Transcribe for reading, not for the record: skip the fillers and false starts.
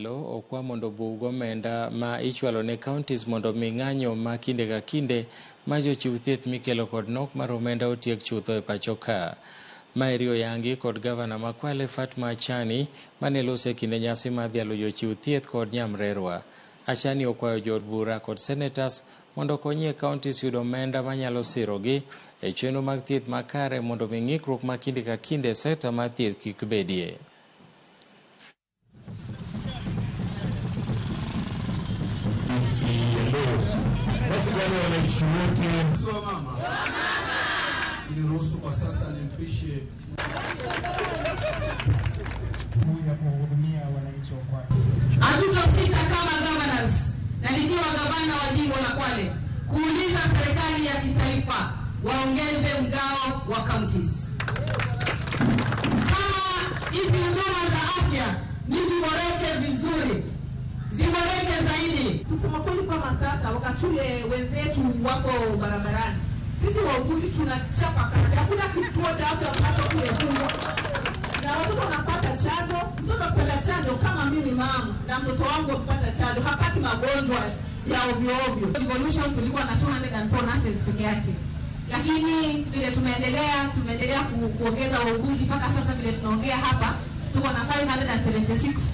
Malo okwa mondo obug omenda ma ichwalo ne counties mondo mi ng'anyo ma kinde ka kinde ma jochiw thieth mikelo kod nok mar omenda otiek chutho e pacho ka. Maeri oyangi kod gavana ma Kwale Fatma Achani mane loso e kinde nyasi mar dhialo jochiw thieth kod nyamrerwa. Achani okwayo jood bura kod senators mondo okonyie counties yudo omenda manyalo sirogi e chenro mag thieth makare mondo mi ng'ikruok ma kinde ka kinde e sekta mar thieth kik bedie. Basi wale wananchi wote Niruhusu kwa sasa nimpishe ya kuhudumia wananchi wa Kwale. Hatutosita kama governors na nikiwa gavana wa jimbo la Kwale kuuliza serikali ya kitaifa waongeze mgao wa counties. Kama hizi huduma za afya ni ziboreke vizuri, ziboreke zaidi. Kusema kweli, kama sasa wakati ule wenzetu wako barabarani, sisi wauguzi tunachapa kazi. Hakuna kituo cha afya ambacho kimefungwa na watoto wanapata chanjo. Mtoto akipata chanjo kama mimi mama na mtoto wangu akipata chanjo hapati magonjwa ya ovyo ovyo. Devolution tulikuwa na 204 nurses peke yake, lakini vile tumeendelea kuongeza wauguzi mpaka sasa vile tunaongea hapa tuko na 576.